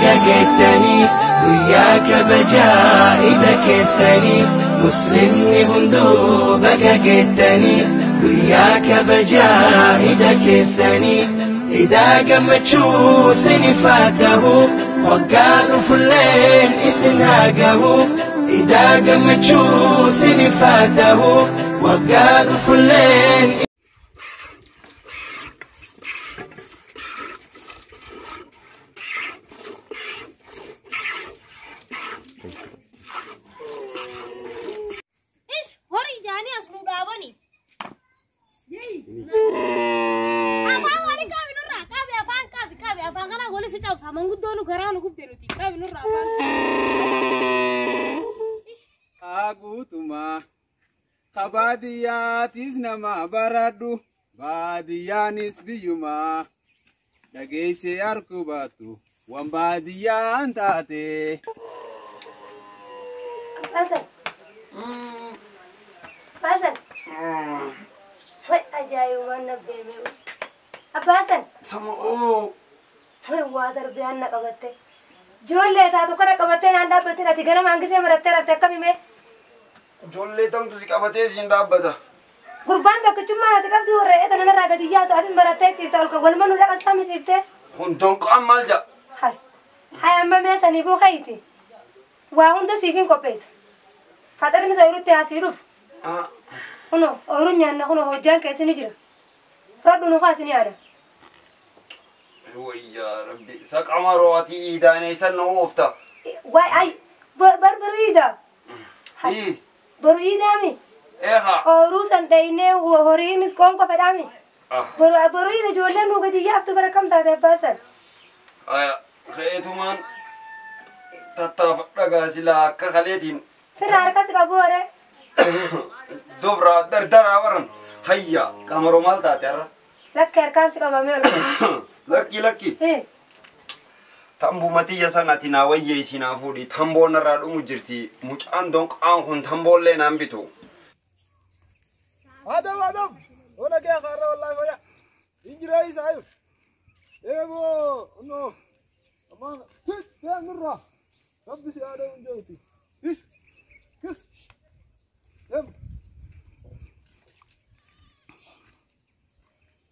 Baga geettanii guyyaa kabajaa ida keessanii muslimni hunduu baga geettanii guyyaa kabajaa ida keessanii idaa gammachuu sinifaa ta'u waggaa dhufulleen isin haa gahu idaa gammachuu sinifaa ta'u waggaa dhufulleen. Ish, horii jaanii as nu dhaabani. Afaan wali qabi nurraa, qabi afaan qabi qabi afaan kana wali si cabsa manguddoo nu garaa nu gubde nuti qabi nurraa afaan. Guutumaa kabaadiyyaatis nama baradhu baadiyyaanis biyyumaa dhageessee harku baattu waan baadiyyaan taate. Hasan. Hasan. Wai ajaa'ibaan na beebee'u. Abbaa Hasan. Sama'oo. Wai waa darbee anna qabatte. Ijoollee taatu kana qabattee naan dhaabbatte ati ganama hangisee marattee rafte akkam himee? Ijoollee tamtu si qabatee siin dhaabbata. Gurbaan tokkichummaan ati qabdu re'ee tana narraa gadi yaasu atis marattee ciifte ol walma nu dhaqastami ciifte. Kun donqaan maal ja'a? Hai. Hai amma mee saniifuu kayti. Waa hunda siifin qopheessa. Faxarni isa ooyiruutti asii dhufu. Kuno ooyiruun nyaanna kuno hojjaan keessa ni jira. Fudhadhu nu kaasi ni yaada. Wayyaa rabbi isa qamaroo ati iidaanee san na oofta. Waay ay bar baru iidaa. Baru iidaami. Eegaa. Ooyiruu san dhaynee horiinis qoonqo fedhaami. Baru baru iida ijoolleen nu gadi yaaftu bara kam taate abbaa san. Ka'eetumaan tattaafadha gaasilaa akka kaleetiin. Firra harkas qabu waree. Dubra dardaraa baran hayya qamaroo maal taate har'a? Lakki harkaan si qabamee ol. Lakki lakki. Tambuu matiyya sana ati naa wayyeessi naa fuudhi tamboon irraa dhumu jirti mucaan donqaan kun tamboollee naan bitu. Adam Adam ona kee har'a wallahi fayya injira isa ayu eebo no amma tit tit nurra rabbi si aada hunjooti ish kis dem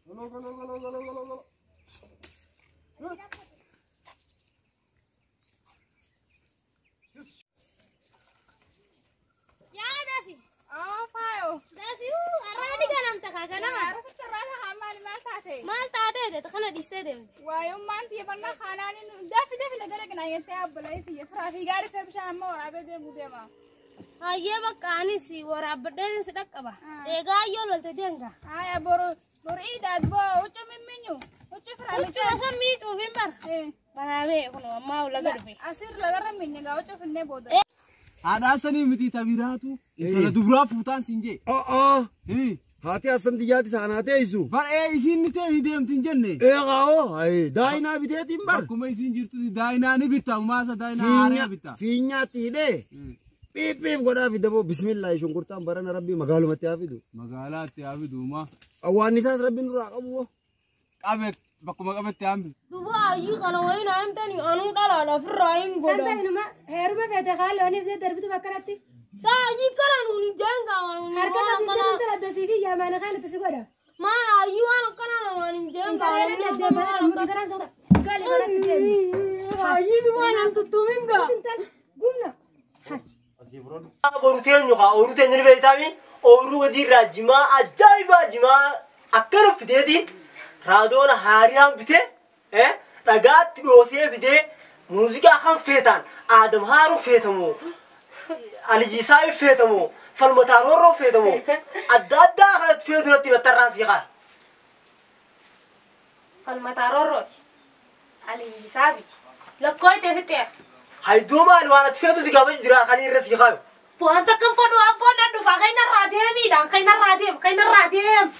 galo galo galo galo galo galo. Yaa dasi. Faayo. Dasi arraani ganamta kaa ganama. Maal taate? Maal taatee jette kana dhiistee deemte. Waayummaan xiyyeeffannaa kanaan dafi dafi nagara kana jettee abbalaa xiyye firaa fi gaarii fee bishaan amma waraabee deemuu deema. Hayyee bakka anis waraabbadheen si dhaqqaba. Eegaa ayyoo lolte deemta. Haaya boru boru iidaa duboo huccuu mimminyu huccuu firaa Huccuu osoo miicuuf hin bar. Baraabee kun ammaa laga dhufe. Asirra lagarra miinya gaa huccuu finnee booda. Haadha sanii miti tabiraatu intala dubraa fuutaan siin jee. Haati Hassan xiyyaati saanaa teessu. Bar'ee isiin ni teessi deemti hin jenne. Eegaa daayinaa biteetiin bar. Akkuma isiin jirtu daayinaa ni bitta umaasa daayinaa haaraa bitta. Fiinyaatti hidhee phiip phiip godhaa fida boo bismillaahi shunkurtaan barana rabbii magaalumatti haa fidu. Magaalaatti haa fidu uma. Awwaannisaas rabbiin nurraa qabu boo. Qabe bakkuma qabetti hambi. Duba ayyuu kana wayiin himtanii anuu dhalaadha ofirraa hin godha. Santa inuma heeruma feete haalli oni darbitu bakkanatti. Saayii kana nuun jeenga. Harka qabdee intala addasii fi yaamaana kan itti si godha. Maa ayyuu waan akkana namaan hin jeenga. Intala deddeemaa muka soda gali manatti deemi. Ayyuu duba nan tuttumin gaa. Intal gumna. Boru teenyu kaa ooyiruu teenyu ni beektaami ooyiruu gadi irraa jimaa ajaa'ibaa jimaa akkana fideetiin raadoona haariyaan bitee dhagaatti dhoosee fidee muuziqaa kan feetaan Aadam Haaruu feetamu Aliyyiisaa feetamu Falmataa Roorroo feetamu adda addaa kanatti feetu natti battarraan sii kaa. Falmataa Roorrooti. Aliyyiisaa biti. Lakkoo itti fixee. Hayduu maali waan ati feetu si gaafa jira kan irra sii kaayu. Wanta kan fodhu abboon dhufaa kan irraa deemiidhaan kan irraa deem kan irraa deem.